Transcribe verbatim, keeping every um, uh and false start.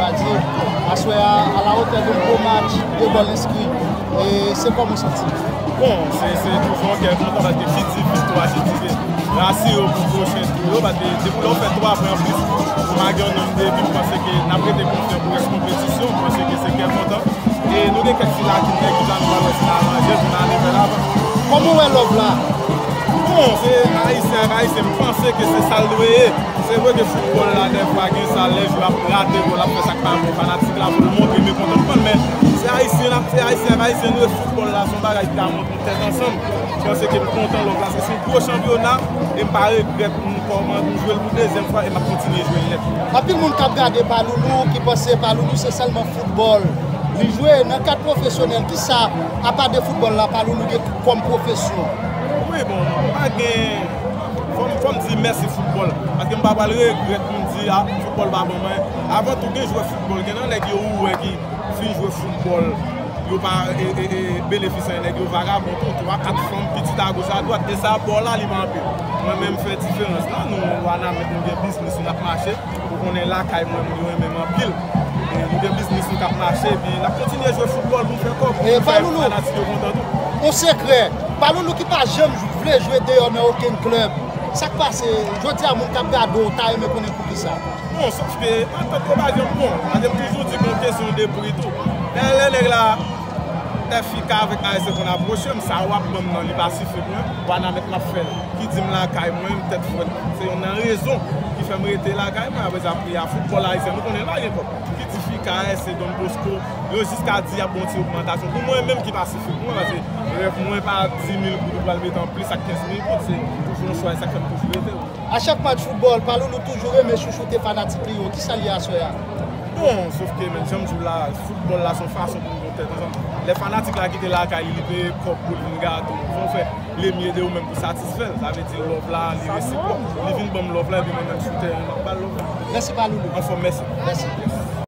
Aswè a, à la hauteur d'un gros match, de gòl enskri. E se kòman w santi? Bon, se, se toujou yon kè kontan paske ki di viktwa, ki di rasire pou pwochen tou yo, paske depi lè w fè twa pwen anplis, ou make yon nonb de bi, m panse ke n ap rete konfyan pou rès konpetisyon, m panse ke se kè kontan. E nou gen kèk ti lakin nèg ki la, nou pral wè si n aranje l pou n ale vè lavan. Kòman w wè lòv la? Bon, se Ayisyen ak Ayisyen, m panse ke se sa l dwe ye. Se vre ke foutbòl la, dèfwa, gen sa, lè jwè ap rate gòl, ap fè sa k pa bon, fanatik la pou l montre mekontantman l, men se Ayisyen, n ap, se Ayisyen ak Ayisyen nou ye, foutbòl la, se yon bagay ki ka montre yon tèt ansanm. M panse ke m kontan lòv la, se yon gwo chanpyona, e m pa regrèt m kòman m jwe l pou dezyèm fwa, e m ap kontinye jwe l nèt. Anpil moun k ap gade Paloulou, ki panse Paloulou se sèlman foutbòl li jwe. Nan kad pwofesyonèl, kisa, apa de foutbòl la, Paloulou gen kòm pwofesyon? Wi, bon, m pa gen, fò m, fò m di mèsi foutbòl, paske m pa pral regrèt pou m di, a, foutbòl pa ban m anyen. Avan tou, gen jwè foutbòl, gen nan nèg yo ou wè ki fin jwe foutbòl, yo pa, e, e, e, benefisye, nèg yo vagabon tou, twa, kat fanm, pitit agoch adwat, e sa bò la, li pa anpil. Mwen menm, m fè diferans la, nou, Wanament, nou gen biznis, nou ap mache. Ou konnen lakay mwen, moun yo renmen m anpil. E nou gen biznis nou k ap mache, epi n ap kontinye jwe foutbòl pou n fè kòb, pou n fè fanatik yo kontan tou. Yon sekrè, Paloulou ki pa janm vle jwe deyò nan okenn klèb. Sa k pase? Jodi a, moun k ap gade w ta renmen konnen poukisa. Bon, sòf ke antant yo pa janm bon. Paske m toujou di gon kesyon de pri tou. Lè, lè nèg la, F I K avèk A S C konn apwoche m, sa w ap ban m nan, li pa sifi pou mwen. Wanament m ap fè l. Ki di m lakay mwen, m tèt frèt. Se youn nan rezon ki fè m rete lakay mwen. Apre sa, pri a foutbòl ayisyen, nou konnen l pa gen kòb. Ki di F I K, A S C, Don Bosco, yo jiska di y ap ba w ti ogmantasyon. Pou mwen menm ki pa sifi pou mwen, paske rèv mwen pa di mil goud ou pral mete an plis ak kenz mil goud, se toujou yon chwa, e sa k fè m toujou rete. A chak match foutbòl, Paloulou toujou renmen chouchoute fanatik li yo. Kisa l ye aswè a? Bon, sòf ke, men, jan m di w la, foutbòl la, se yon fason pou nou tèt ansanm. Lè fanatik la kite lakay li, li peye kòb pou l vin gade w. Fò w fè le mieux de ou menm pou satisfè l. Sa vle di love la, li resipwòk. Li vin ban m love la, epi mwen menm sou teren, m ap ba l love la. Mèsi, Paloulou. Anfòm, mèsi. Mèsi.